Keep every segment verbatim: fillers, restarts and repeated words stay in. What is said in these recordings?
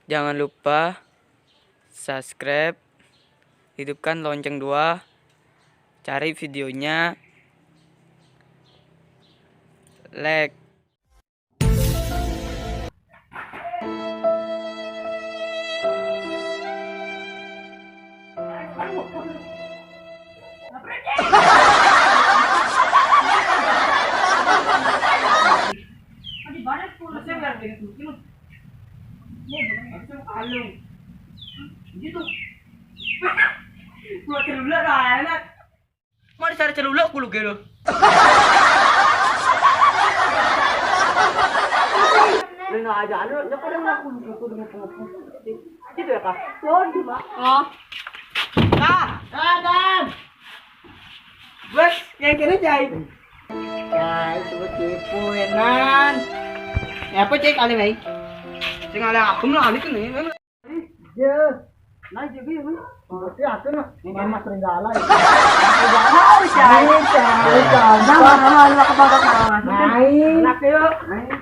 Jangan lupa subscribe, hidupkan lonceng dua, cari videonya, like. Gitu. Gua celuluk lah, enak. Mau dicari celuluk, gua lu gelo. Lu nggak aja, lu, lu pada ngaku lu gitu dengan pengaku. Gitu ya, Kak? Tuh, di mana? Oh. Kak, Kak, Dan. Bos, yang kena jahit. Ya, itu tipu, enan. Ya, apa, Cek, ale, Mei? Sing ale aku mah, ale kena, memang. Iya. Nah, jadi, Mei. Berarti aku nah, Mama Serigala ya. Serigala, Cai. Ini, Cai, Cai. Nah, nah, nah, lu ke bawah, kawan. Main. Enak, yuk. Main.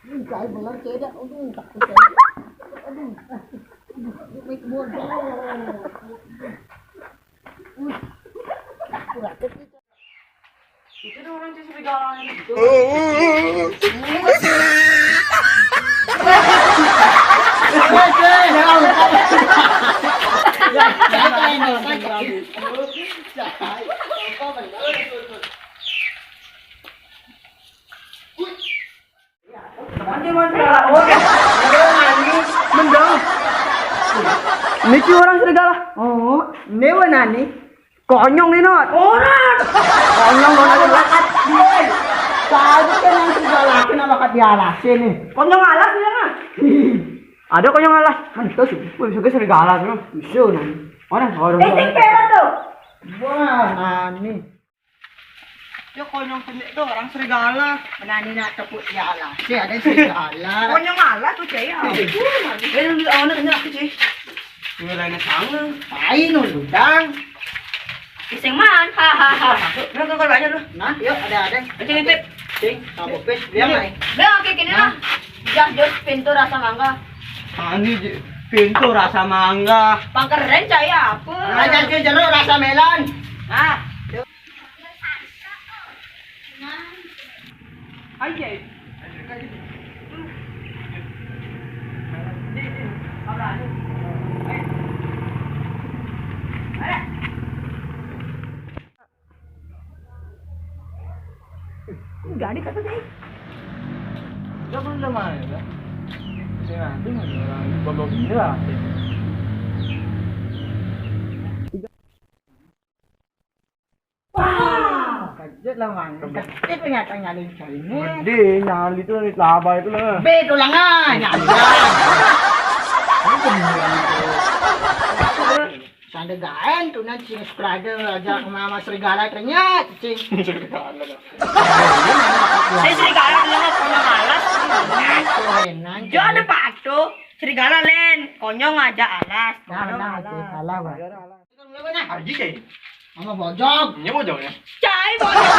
Ini saya benar, saya dah. Aduh, takut saya. Aduh. Aduh, aduh, aduh, aduh. Wih. Itu tuh orang tuh serigala itu. Mendang. Niki orang serigala. Oh, newa nani? Konyong ni, Not. Orang. Konyong, Not. Bakat dia. Saja kan yang serigala, kenapa kat dia alas ini? Konyong alas dia, kan? Ada konyong alas. Kan itu sih. Wih, suka serigala tuh. Bisa, nani. Orang, orang. Eh, cek, tuh. Wah, nani. Ya, konyong pendek tuh, orang serigala. Menani nak tepuk ya Allah. Si ada serigala. Konyong Allah tuh, Cai, ya. Eh, lu awalnya kena aku, Cai. Nilainya sama. Pai nu udang. Iseng man, hahaha. Lu, lu, lu, banyak lu. Nah, yuk, ada, ada. Cai, nitip. Cing, apa pes? Dia mai. Nah, kayak gini lah. Nah. Jas, jos, pintu rasa mangga. Ani, pintu rasa mangga. Pangkeren, Cai, apa? Ada, Cai, jeruk rasa melon. Ah. Aja. Gawa kata sih. Enggak, belum ada. Saya nanti mau orang bawa gini lah. Wah, kaget lah, Mang. Kaget ternyata nyali cari ini. Gede nyali tuh, laba itu lah. Be, tulangan, nyali. Sanda gaen tuh, nan, cing, serigala aja sama, sama serigala ternyata, cing. Serigala dah. Eh, serigala ternyata konyong alas. Tuh, Len, nan, Jo ada pato, serigala, Len, konyong aja alas. Nah, konyong nah, alas. Itu salah, Bang. Aji, Cai. Sama bojog. Ini bojognya. Cai bojog.